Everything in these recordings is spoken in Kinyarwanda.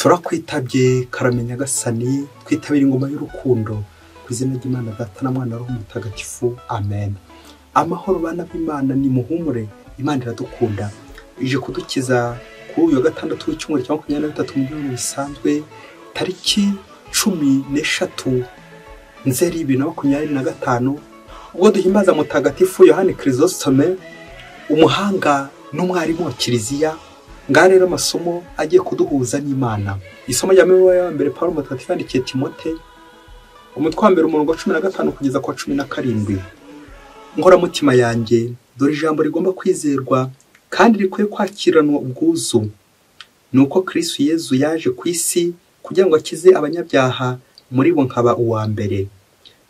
Turakwitabye karame Nyagasani, twitabira ingoma y'urukundo ku izina ry'Imana Data na Mwana Roho Mutagatifu, amen. Amahoro bana b'Imana, ni muhumure, Imana iradukunda, ije kudukiza kuri uyu wa gatandatu w'icyumweru cya 23 mu byumweru bisanzwe, tariki 13 Nzeri 2025, ubwo duhimbaza Mutagatifu Yohani Chrysostome, umuhanga n'umwarimu wa Kiliziya. Ngaha rero amasomo agiye kuduhuza n'Imana. Isomo rya mbere ya mbere Paulo Mutagatifu yandikiye Timote, umutwe wa mbere umurongo 15 kugeza kwa 17. Nkoramutima yanjye, dore ijambo rigomba kwizerwa kandi rikwiye kwakiranwa ubwuzu, nuko Kristo Yezu yaje ku isi kugira ngo akize abanyabyaha, muri bo nkaba uwa mbere.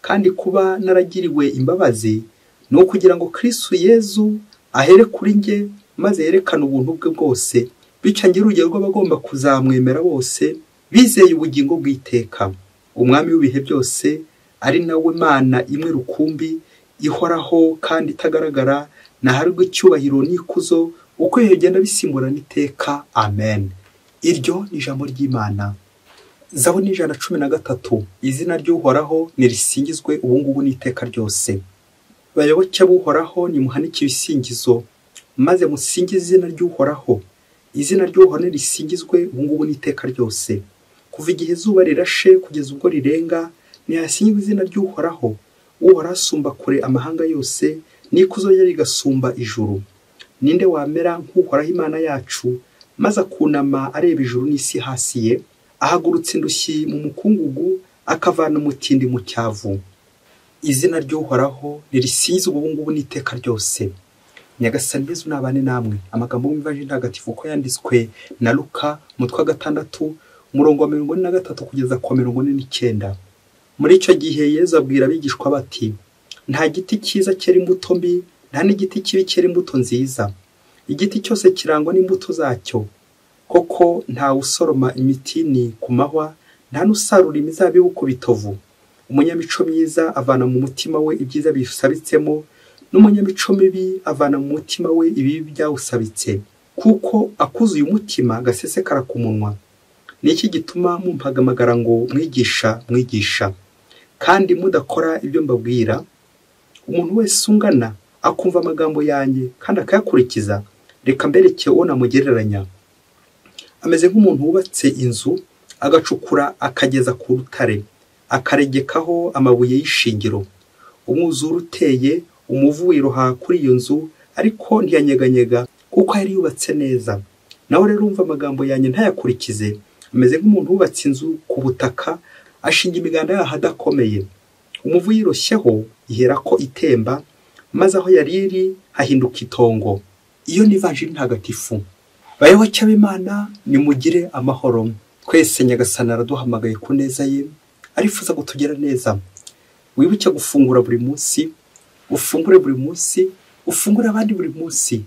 Kandi kuba naragiriwe imbabazi ni ukugira ngo Kristo Yezu ahere kuri njye, maze yerekane ubuntu bwe bwose, bityo ngire urugero rw'abagomba kuzamwemera bose bizeye ubugingo bw'iteka. Umwami w'ibihe byose, ari nawe Mana imwe rukumbi ihoraho kandi itagaragara, naharirwe icyubahiro n'ikuzo uko ibihe bigenda bisimburana iteka, amen. Iryo ni ijambo ry'Imana. Zaburi 113. Izina ry'Uhoraho nirisingizwe ubu ngubu n'iteka ryose. Bayoboke b'Uhoraho, nimuhanike ibisingizo, maze musingize izina ry'Uhoraho. Izina ry'Uhoraho nirisingizwe ubu ngubu n'iteka ryose. Kuva igihe izuba rirashe kugeza ubwo rirenga, nihasingizwe izina ry'Uhoraho. Uhoraho asumba kure amahanga yose, n'ikuzo rye rigasumba ijuru. Ninde wamera nk'Uhoraho Imana yacu, maze akunama areba ijuru n'isi hasi ye? Ahagurutse indushyi mu mukungugu, akavana umutindi mu cyavu. Izina ry'Uhoraho nirisingizwe ubu ngubu n'iteka ryose. Nyagasani Yezu nabane namwe. Amagambo y'Ivanjiri Ntagatifu uko yanditswe na Luka, umutwe wa 6, umurongo wa 43 kugeza ku 49. Muri icyo gihe Yezu abwira abigishwa bati: nta giti cyiza cyera imbuto mbi, nta n'igiti kibi cyera imbuto nziza. Igiti cyose kirangwa n'imbuto zacyo. Koko nta usoroma imitini ku mahwa, nta n'usarura imizabibu ku bitovu. Umunyamico myiza avana mu mutima we ibyiza bisabitsemo, n'umunyamico mibi avana mu mutima we ibibi byawusabitse. Kuko akuzuye umutima gasesekara ku munwa. Niki gituma mumpagamagara ngo mwigisha, mwigisha, kandi mudakora ibyo mbabwira? Umuntu wese ungana akumva amagambo yanjye kandi akayakurikiza, reka mbereke uwo namugereranya. Ameze nk'umuntu wubatse inzu, agacukura akageza ku rutare, akaregekaho amabuye y'ishingiro. Umwuzure uteye, umuvu wiroha kuri iyo nzu, ariko ntiyanyeganyega kuko yari yubatse neza. Nawe rero umva amagambo yanjye ntayakurikize, ameze nk'umuntu wubatse inzu ku butaka, ashinga imiganda yaho adakomeye. Umuvu yiroshyeho iherako itemba, maze aho yari iri hahinduka itongo. Iyo ni Ivanjiri Ntagatifu. Bayoboke b'Imana, nimugire amahoro. Twese Nyagasani araduhamagaye ku neza ye, arifuza kutugira neza. Wibuke gufungura buri munsi, ufungure buri munsi, ufungure abandi buri munsi.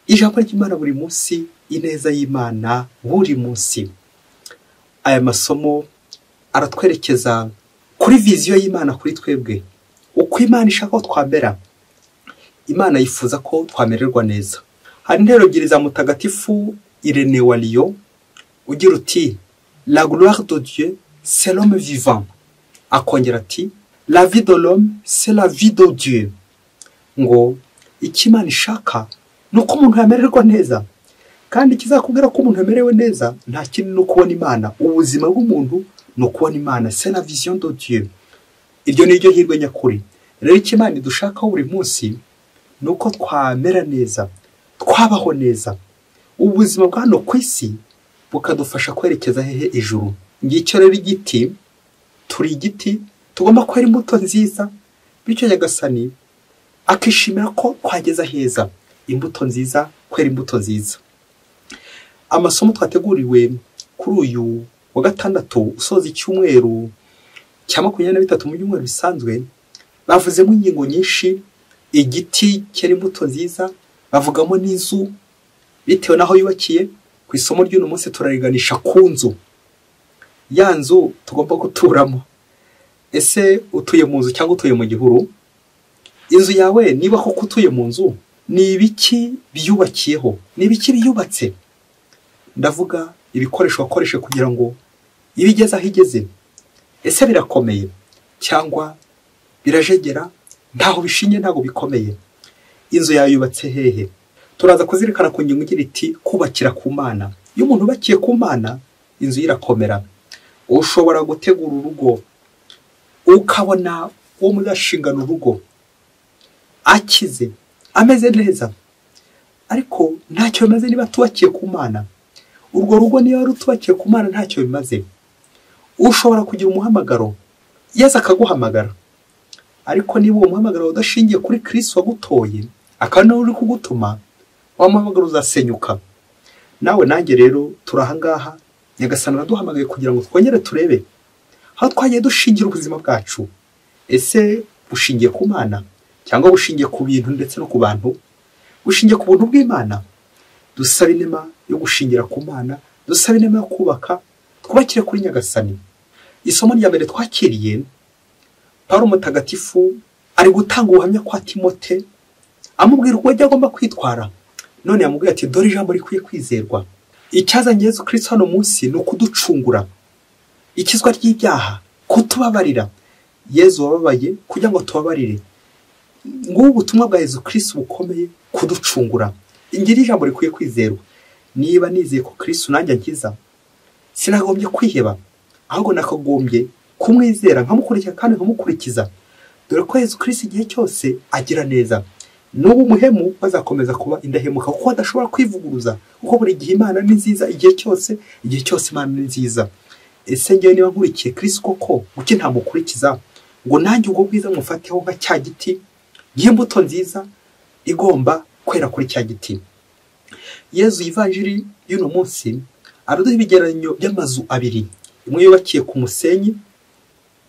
Ijambo ry'Imana buri munsi, ineza y'Imana buri munsi. Aya masomo aratwerekeza kuri viziyo y'Imana kuri twebwe, uko Imana ishaka ko twamera. Imana yifuza ko twamererwa neza. Hari intero ebyiri za Mutagatifu Irene wa Lyon, ugira uti: la gloire de Dieu c'est l'homme vivant. Akongera ati: la vie de l'homme c'est la vie de Dieu. Ngo icyo Imana ishaka ni uko umuntu yamererwa neza, kandi ikizakubwira ko umuntu amerewe neza nta kindi ni ukubona Imana. Ubuzima bw'umuntu ni ukubona Imana, c'est la vision de Dieu. Iryo ni ryo hirwe nyakuri. Rero icyo Imana idushakaho buri munsi ni uko twamera neza, twabaho neza. Ubuzima bwa hano ku isi bukadufasha kwerekeza hehe? Ijuru. Ngicyo rero igiti, turi igiti tugomba kwera imbuto nziza, bityo Nyagasani akishimira ko twageza heza. Imbuto nziza, kwera imbuto nziza. Amasomo twateguriwe kuri uyu wa gatandatu usoza icyumweru cya 23 mu byumweru bisanzwe, bavuzemo ingingo nyinshi. Igiti cyera imbuto nziza, bavugamo n'inzu bitewe n'aho yubakiye. Ku isomo ry'uno munsi turariganisha ku nzu, ya nzu tugomba guturamo. Ese utuye mu nzu cyangwa utuye mu gihuru? Inzu yawe niba koko utuye mu nzu, ni ibiki biyubakiyeho? Ni ibiki biyubatse? Ndavuga Ibikoresho wakoreshe kugira ngo ibigeze aho igeze, ese birakomeye cyangwa birajegera? Ntaho bishingiye, ntabwo bikomeye. Inzu yawe yubatse hehe? Turaza kuzirikana ku ngingo igira iti kubakira ku Mana. Iyo umuntu ubakiye ku Mana, inzu ye irakomera. Ushobora gutegura urugo ukabona uwo muzashingana urugo akize, ameze neza, ariko ntacyo bimaze niba tubakiye ku Mana. Urwo rugo niba rutubakiye ku Mana ntacyo bimaze. Ushobora kugira umuhamagaro, Yesu akaguhamagara, ariko niba uwo muhamagaro udashingiye kuri Kristo wagutoye, akaba nawe uri kugutuma, wa muhamagaro uzasenyuka. Nawe nanjye rero turi aha ngaha, Nyagasani araduhamagaye kugira ngo twongere turebe aho twagiye dushingira ubuzima bwacu. Ese bushingiye ku Mana cyangwa bushingiye ku bintu ndetse no ku bantu? Bushingiye ku buntu bw'Imana? Dusaba inema yo gushingira ku Mana, dusaba inema yo kubaka, twubakire kuri Nyagasani. Isomo rya mbere twakiriye, Pawulo Mutagatifu ari gutanga ubuhamya kwa Timote, amubwira uko agomba kwitwara. None yamubwiye ati dore ijambo rikwiye kwizerwa. Icyazanye Yesu Kristo hano munsi ni ukuducungura, ikizwa ry'ibyaha, kutubabarira. Yezu wababaye kugira ngo tubabarire. Ngubu ubutumwa bwa Yesu Kristo bukomeye, kuducungura. Ngira ijambo rikwiye kwizerwa. Niba nizeye ko Kristo nanjye ankiza, sinagombye kwiheba, ahubwo nakagombye kumwizera, nkamukurikira kandi nkamukurikiza. Dore ko Yesu Kristo igihe cyose agira neza. N'ubu umuhemu bazakomeza kuba indahemuka, kuko badashobora kwivuguruza, kuko buri gihe Imana ni nziza, igihe cyose, igihe cyose Imana ni nziza. Ese ngewe niba nkurikiye Kristo koko, kuki ntamukurikiza ngo nanjye ubwo bwiza mufateho nka cya giti y'imbuto nziza igomba kwera kuri cya giti? Yezu ivanjiri y'uno munsi araduha ibigereranyo by'amazu abiri, imwe yubakiye ku musenyi,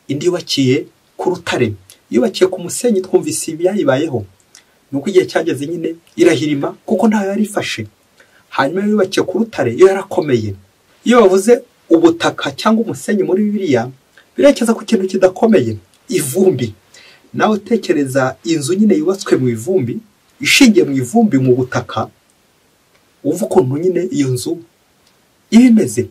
indi yubakiye ku rutare. Yubakiye ku musenyi twumvise ibyayibayeho, nuko igihe cyageze nyine irahirima kuko ntayo yari ifashe. Hanyuma yubakiye ku rutare yo yarakomeye. Iyo bavuze ubutaka cyangwa umusenyi muri Bibiliya, birekeza ku kintu kidakomeye, ivumbi. Nawe utekereza inzu nyine yubatswe mu ivumbi, ishingiye mu ivumbi, mu butaka, uva ukuntu nyine iyo nzu iba imeze.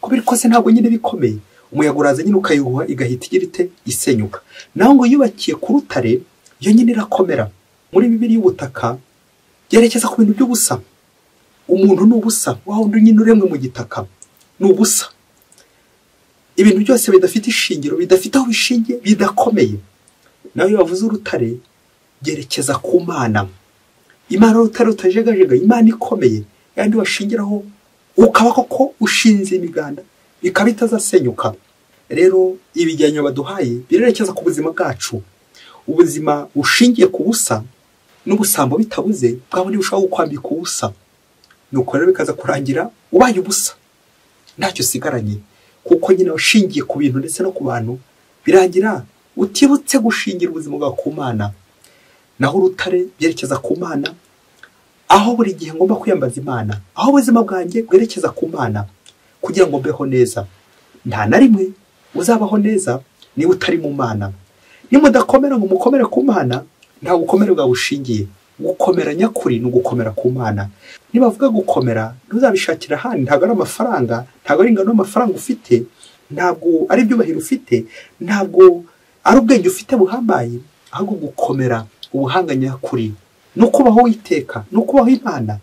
Uko biri kose ntabwo nyine bikomeye. Umuyaga uraza nyine ukayuhuha, igahita igira ite? Isenyuka. Naho ngo yubakiye ku rutare, yo nyine irakomera. Muri Bibiliya ubutaka byerekeza ku bintu by'ubusa. Umuntu ni ubusa, wa wundi nyine uremwe mu gitaka ni ubusa. Ibintu byose bidafite ishingiro, bidafite aho bishingiye, bidakomeye. Naho iyo bavuze urutare, byerekeza ku Mana. Imana urutare rutajegajega, Imana ikomeye, yandi washingiraho ukaba koko ushinze imiganda, ikaba itazasenyuka. Rero ibigereranyo baduhaye birerekeza ku buzima bwacu. Ubuzima bushingiye ku busa n'ubusambo bitabuze, bwaba bushobora kukwambika ubusa. Nuko rero bikaza kurangira ubaye ubusa, ntacyo usigaranye, kuko nyine washingiye ku bintu ndetse no ku bantu, birangira utibutse gushingira ubuzima bwawe ku Mana. Naho urutare byerekeza ku Mana, aho buri gihe ngomba kwiyambaza Imana, aho ubuzima bwanjye bwerekeza ku Mana kugira ngo mbeho neza. Nta na rimwe uzabaho neza niba utari mu Mana. Nimudakomera ngo mukomere ku Mana, nta bukomere bwawe bushingiye. Gukomera nyakuri ni ugukomera ku Mana. Nibavuga gukomera, ntuzabishakira ahandi. Ntabwo ari amafaranga, ntabwo ari ingano y'amafaranga ufite, ntabwo ari ibyubahiro ufite, ntabwo ari ubwenge ufite buhambaye, ahubwo gukomera ubuhanga nyakuri ni ukubaho Uwiteka, ni ukubaho Imana.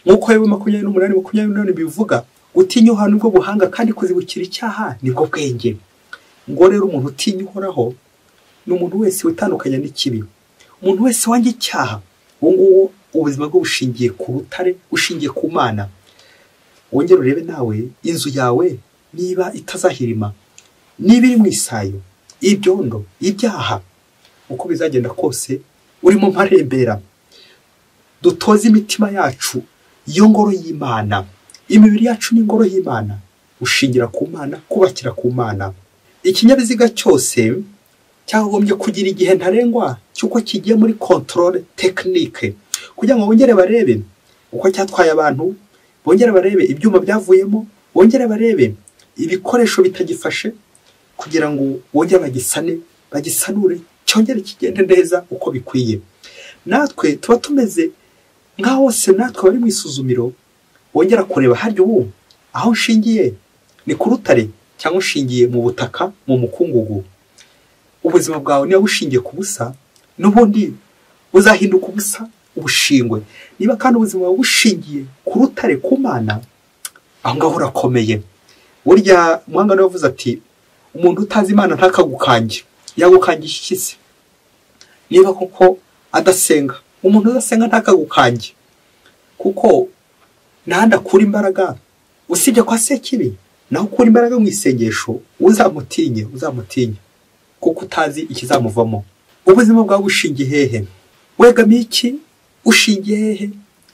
Nk'uko Yobu 28:28 bivuga, gutinya Uhoraho nibwo buhanga, kandi kuzibukira icyaha nibwo bwenge. Ngo rero umuntu utinya Uhoraho ni umuntu wese witandukanya n'ikibi, umuntu wese wanga icyaha. Uwo nguwo ubuzima bwe bushingiye ku rutare, bushingiye ku Mana. Wongere urebe nawe inzu yawe niba itazahirima, niba iri mu isayo, ibyondo, ibyaha, uko bizagenda kose urimo marembera. Dutoze imitima yacu iyo ngoro y'Imana. Imibiri yacu ni ingoro y'Imana. Ushingira ku Mana, kubakira ku Mana. Ikinyabiziga cyose cyagombye kugira igihe ntarengwa cy'uko kigiye muri contrôle technique, kugira ngo bongere barebe uko cyatwaye abantu, bongere barebe ibyuma byavuyemo, bongere barebe ibikoresho bitagifashe, kugira ngo bongere bagisane, bagisanure, cyongere kigende neza uko bikwiye. Natwe tuba tumeze nka hose, natwe bari mu isuzumiro, bongera kureba harya ubu Aho nshingiye ni ku rutare cyangwa ushingiye mu butaka, mu mukungugu? Ubuzima bwawe niba bushingiye ku busa, n'ubundi buzahinduka ubusa, ubushingwe. Niba kandi ubuzima bwawe bushingiye ku rutare, ku Mana, aho ngaho urakomeye. Burya umuhanga niwe wavuze ati umuntu utazi Imana ntakagukange, yagukangisha iki se? Niba koko adasenga, umuntu udasenga ntakagukange, kuko ntahandi akura imbaraga usibye kwa Sekibi. Naho ukura imbaraga mu isengesho, uzamutinye, uzamutinye, kuko utazi ikizamuvamo. Ubuzima bwawe bushingiye hehe? Wegamiye iki? Ushingiye hehe?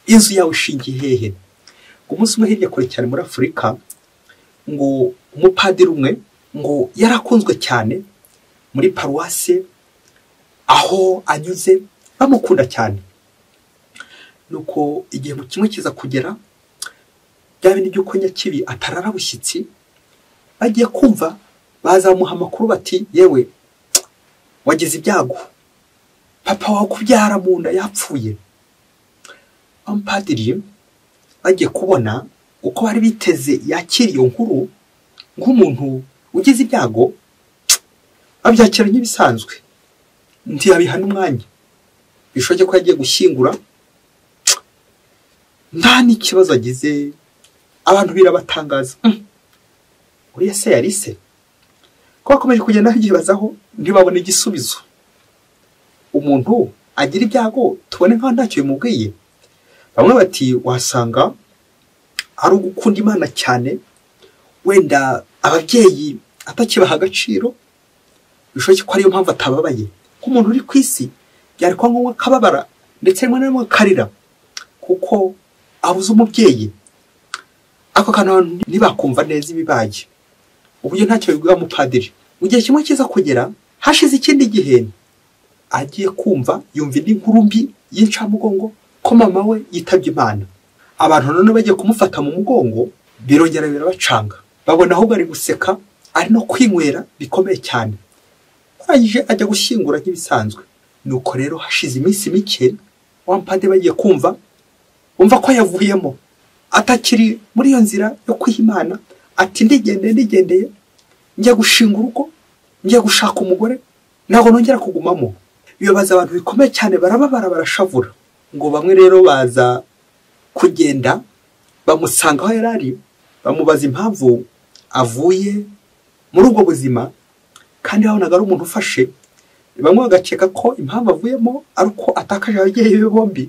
Inzu yawe ishingiye hehe? Umunsi umwe hirya kure cyane muri Afurika, ngo umupadiri umwe ngo yarakunzwe cyane muri paruwasi, aho anyuze bamukunda cyane. Nuko igihe kimwe kiza kugera, bya bindi by'uko nyakibi atarara bushyitsi, bagiye kumva bazamuha amakuru bati yewe wagize ibyago, papa wawe kubyara mu nda yapfuye. Umupadiri bagiye kubona uko bari biteze yakira iyo nkuru nk'umuntu ugize ibyago, abyakira nk'ibisanzwe, ntiyabiha n'umwanya. Bishoboke ko yagiye gushyingura nta n'ikibazo agize, abantu birabatangaza. Uriya se yari se? Ko bakomeje kugenda babyibazaho ntibabone igisubizo. Umuntu agira ibyago tubone nkaho ntacyo bimubwiye. Bamwe bati wasanga ari ugukunda Imana cyane, wenda ababyeyi atakibaha agaciro, bishoboke ko ariyo mpamvu atababaye. Nk'umuntu uri ku isi byari kuba ngombwa akababara, ndetse rimwe na rimwe akarira, kuko abuze umubyeyi. Ako kantu ntibakumva neza ibibaye, uburyo ntacyo bibwira umupadiri. Mu gihe kimwe kiza kugera, hashize ikindi gihe, agiye kumva yumva indi nkuru mbi y'incamugongo ko mama we yitabye Imana. Abantu none bagiye kumufata mu mugongo, birongera birabacanga, babona ahubwo ari guseka, ari no kwinywera bikomeye cyane. Barangije ajya gushyingura nk'ibisanzwe. Nuko rero hashize iminsi mike, wa mupadiri bagiye kumva umva ko yavuyemo, atakiri muri iyo nzira yo kwiha Imana, ati ndigendeye, ndigendeye, njya gushinga urugo, njya gushaka umugore, ntabwo nongera kugumamo. Bibabaza abantu bikomeye cyane, barababara, barashavura. Ngo bamwe rero baza kugenda bamusanga aho yari ari, bamubaza impamvu avuye muri ubwo buzima, kandi babonaga ari umuntu ufashe. Bamwe bagakeka ko impamvu avuyemo ari uko atakaje ababyeyi be bombi,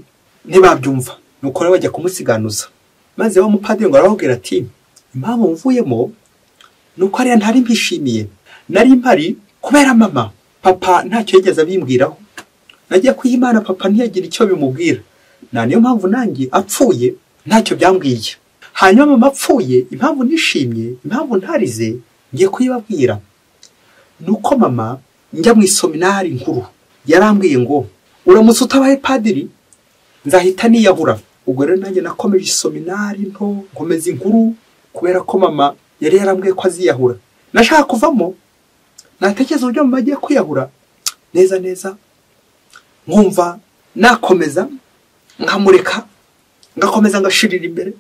ntibabyumva. Nuko rero bajya kumusiganuza, maze wa mupadiri ngo arababwira ati impamvu mvuyemo nuko ariya ntari mbishimiye, nari mpari kubera mama, papa ntacyo yigeze abimbwiraho, nagiye kwiha Imana papa ntiyagira icyo bimubwira, na niyo mpamvu nanjye apfuye ntacyo byambwiye. Hanyuma mama apfuye, impamvu nishimye, impamvu ntarize, ngiye kuyibabwira, nuko mama njya mu iseminari nkuru yarambwiye ngo uramutse utabaye padiri nzahita niyahura. Ubwo rero nanjye nakomeje iseminari nto, nkomeza inkuru, kubera ko mama yari yarambwiye ko aziyahura. Nashaka kuvamo, natekereza uburyo mama agiye kwiyahura neza neza, nkumva nakomeza nkamureka, ngakomeza ngashirira imbere,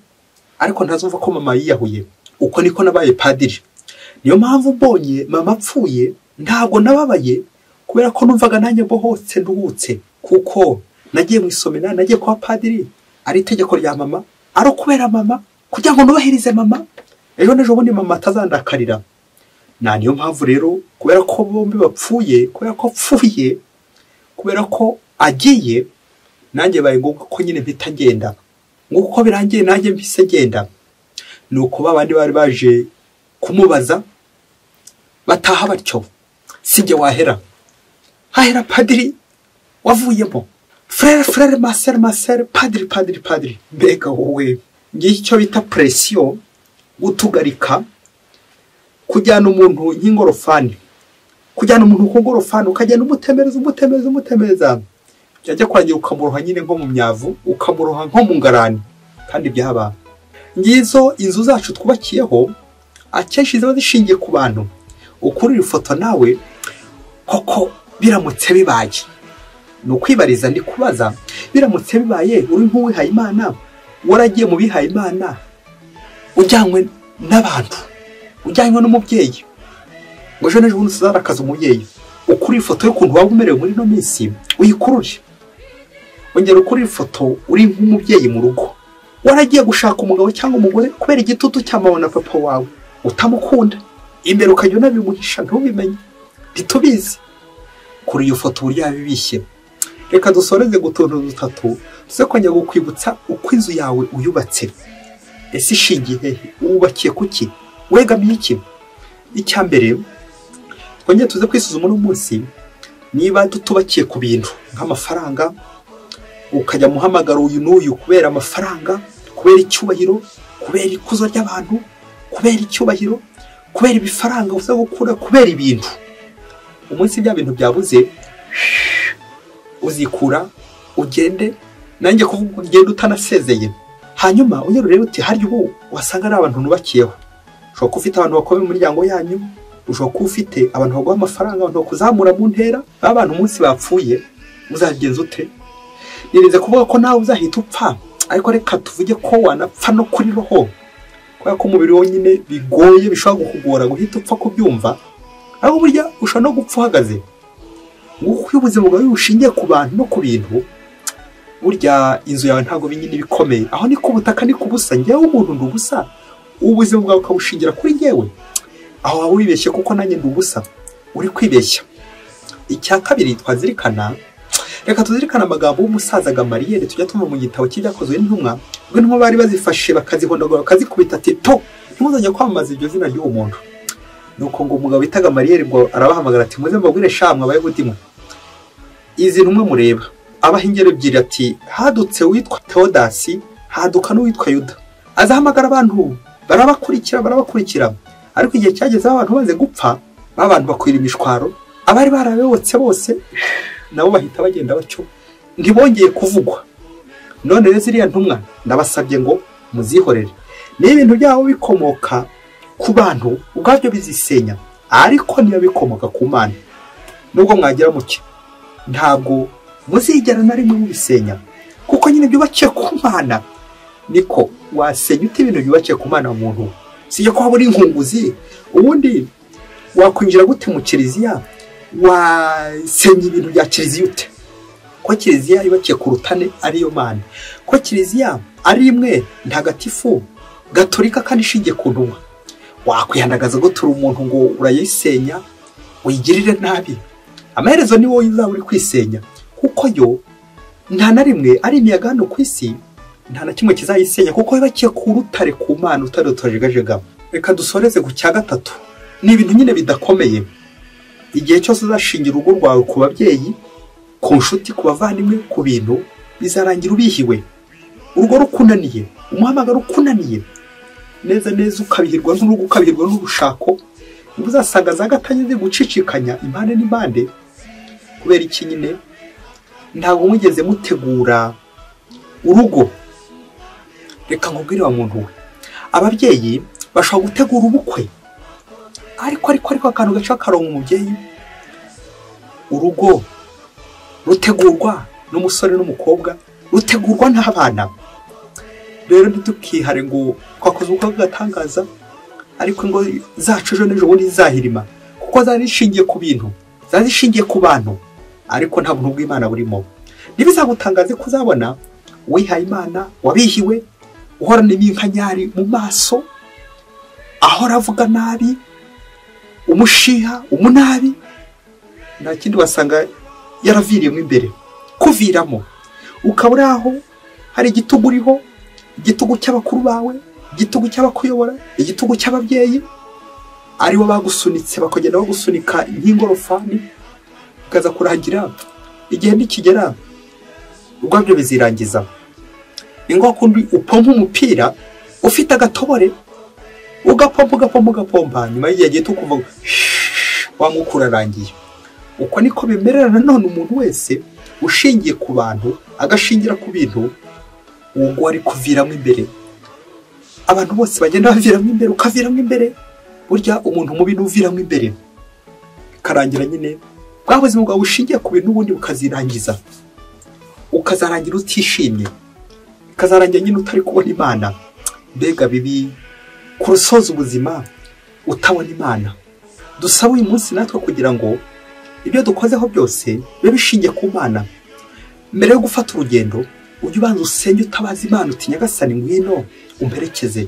ariko ntazumva ko mama yiyahuye. Uko niko nabaye padiri. Niyo mpamvu mbonye mama apfuye ntabwo nababaye, kubera ko numvaga nanjye mbohotse nduhutse, kuko nagiye mu iseminari, nagiye kuba padiri ari itegeko rya mama, ari ukubera mama, kugira ngo nubahirize mama, ejo n'ejo bundi mama atazandakarira. Na niyo mpamvu rero, kubera ko bombi bapfuye, kubera ko apfuye, kubera ko agiye, nanjye baye ngombwa ko nyine mpita ngenda. Nguko birangiye nanjye mpise ngenda. Nuko babandi bari baje kumubaza bataha batyo, sijye wahera, hahera padiri wavuyemo, frere frere, masere masere, padiri padiri padiri. Mbega wowe, ngiye icyo bita presiyo, gutugarika, kujyana umuntu nk'ingorofani, kujyana umuntu ku ngorofani, ukagenda umutemereza umutemereza umutemereza, byajya kurangira ukamuroha nyine nko mu myavu, ukamuroha nko mu ngarani. Kandi byaba ngizo inzu zacu twubakiyeho, akenshi ziba zishingiye ku bantu. Ukurira ifoto nawe koko biramutse bibaye, ni ukwibariza, ndi kubaza, biramutse bibaye uri nk'uwihaye Imana, waragiye mu bihaye Imana, ujyanywe n'abantu, ujyanywe n'umubyeyi, ngo ejo n'ejo bundi uzarakaza umubyeyi. Ukuri ifoto y'ukuntu waba umerewe muri ino minsi uyikurure. Ongera ukuri ifoto uri nk'umubyeyi mu rugo, waragiye gushaka umugabo cyangwa umugore kubera igitutu cya mama na papa wawe utamukunda, imbere ukajya unabimuhisha ntubimenye, ntitubizi. Kuri iyo foto uburyo yabibishye. Reka dusoreze gutuntu dutatu tuze kongera kukwibutsa uko inzu yawe uyubatse. Ese ishingiye hehe? Wubakiye kuki? Wegamiye iki? Icya mbere twongere tuze kwisuzuma uno munsi niba tutubakiye ku bintu nk'amafaranga, ukajya muhamagara uyu n'uyu kubera amafaranga, kubera icyubahiro, kubera ikuzo ry'abantu, kubera icyubahiro, kubera ibifaranga uza gukura, kubera ibintu. Umunsi bya bintu byabuze uzikura ugende, nanjye kuvuga ugende utanasezeye. Hanyuma ongera urebe uti harya ubu wasanga ari abantu nubakiyeho. Ushobora kuba ufite abantu bakomeye mu miryango yanyu, ushobora kuba ufite abantu baguha amafaranga, abantu bakuzamura mu ntera. Ba bantu umunsi bapfuye uzabigenza ute? Nirinze kuvuga ko nawe uzahita upfa, ariko reka tuvuge ko wanapfa no kuri roho, kubera ko umubiri wonyine bigoye, bishobora kukugora guhita upfa kubyumva. Ariko burya ushobora no gupfa uhagaze. Nguko iyo ubuzima bwawe bushingiye ku bantu no ku bintu, burya inzu yawe ntabwo binyine ibikomeye. Aho ni ku butaka, ni ku busa. Njyewe umuntu ndi ubusa, ubuzima bwawe ukabushingira kuri njyewe, aho waba wibeshye kuko nanjye ndi ubusa, uri kwibeshya. Icya kabiri twazirikana, reka tuzirikane amagambo y'umusaza Gamariyeri tujya tumva mu gitabo cy'ibyakozwe n'intumwa, ubwo intumwa bari bazifashe bakazihondagura bakazikubita ati to ntimuzajya kwamamaza iryo zina ry'uwo muntu. Nuko ngo umugabo bita Gamariyeri ngo arabahamagara ati muze mbabwire shamwe abayahudi mwe, izi ntumwa mureba. Abaha ingero ebyiri ati hadutse uwitwa Teodasi, haduka n'uwitwa Yuda. Azahamagara abantu barabakurikira, ariko igihe cyageze abantu baze gupfa, abantu bakwira imishwaro, abari barabobotse bose nabo bahita bagenda batyo, ntibongeye kuvugwa. None rero ziriya ntumwa ndabasabye ngo muzihorere. Niba ibintu byabo bikomoka ku bantu ubwabyo bizisenya, ariko niba bikomoka ku Mana, nubwo mwagira muke ntabwo muzigera na rimwe mubisenya, kuko nyine byubakiye ku Mana. Niko wasenya ute ibintu byubakiye ku Mana muntu? Sijya ko waba uri inkunguzi. Ubundi wakwinjira gute mu kiliziya wasenya ibintu bya kiliziya ute? Ko kiliziya yubakiye ku rutare ariyo Mana, ko kiliziya ari imwe ntagatifu gatolika kandi ishingiye ku ntumwa, wakwihandagaza gutura umuntu ngo urayisenya uyigirire nabi? Amaherezo ni wowe uzaba uri kwisenya, kuko yo nta na rimwe ari imiyaga hano ku isi, nta na kimwe kizayisenya, kuko yubakiye ku rutare, ku Mana, urutare rutajegajega. Reka dusoreze ku cya gatatu. Ni ibintu nyine bidakomeye. Igihe cyose uzashingira urugo rwawe ku babyeyi, ku nshuti, ku bavandimwe, ku bintu, bizarangira ubihiwe. Urugo rukunaniye, umuhamagaro ukunaniye neza neza, ukabihirwa n'urugo, ukabihirwa n'urushako, uzasanga za gatanya zigucicikanya impande n'impande. Kubera iki nyine? Ntabwo mugeze mutegura urugo. Reka nkubwire wa muntu we, ababyeyi bashobora gutegura ubukwe, ariko akantu gaca karonka umubyeyi. Urugo rutegurwa n'umusore n'umukobwa, rutegurwa n'abana. Rero ntitukihare ngo twakoze ubukwe bw'agatangaza, ariko ingo zacu ejo n'ejo bundi zizahirima, kuko zari zishingiye ku bintu, zari zishingiye ku bantu, ariko nta buntu bw'Imana burimo. Ntibizagutangaze kuzabona uwihaye Imana wabihiwe, uhorana iminkanyari mu maso, ahora avuga nabi, umushiha, umunabi, nta kindi wasanga yaraviriyemo imbere. Kuviramo ukaba uri aho hari igitugu uriho, igitugu cy'abakuru bawe, igitugu cy'abakuyobora, igitugu cy'ababyeyi, aribo bagusunitse, bakagenda bagusunika nk'ingorofani, ukaza kurangira igihe nikigera ubwabyo bizirangiza. Ni ngombwa kundi upompa umupira ufite agatobore, ugapompa ugapompa ugapompa, nyuma y'igihe gito ukumva wa mwuka urarangiye. Uko niko bimerera nanone umuntu wese ushingiye ku bantu, agashingira ku bintu, uwo ari kuviramo imbere. Abantu bose bagenda baviramo imbere, ukaviramo imbere. Burya umuntu mubi n'uviramo imbere, bikarangira nyine bwa buzima bwawe bushingiye ku bintu ubundi bukazirangiza, ukazarangira utishimye, bikazarangira nyine utari kubona Imana. Mbega bibi Kurusoza ubuzima utabona Imana. Dusaba uyu munsi natwe kugira ngo ibyo dukozeho byose bibe bishingiye ku Mana. Mbere yo gufata urugendo, ujye ubanza usenge utabaza Imana uti Nyagasani ngwino umperekeze.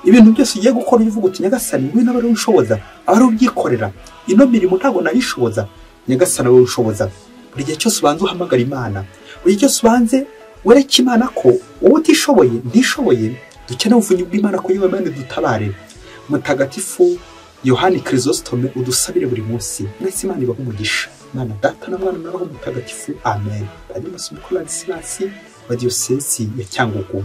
Ibintu byose ugiye gukora ujye uvuga uti Nyagasani ngwino abe ari unshoboza, abe ari ubyikorera. Ino mirimo ntabwo nayishoboza, Nyagasani abe unshoboza. Buri gihe cyose ubanze uhamagara Imana, buri gihe cyose ubanze wereke Imana ko wowe utishoboye, ntishoboye, dukeneye ubuvunyi bw'Imana kugira ngo Imana idutabare. Mutagatifu Yohani Chrysostome udusabire buri munsi. Mwese Imana ibahe umugisha. Imana Data na Mwana na Roho Mutagatifu. Amen. Padiri Masumbuko Ladislas wa Diyosezi ya Cyangugu.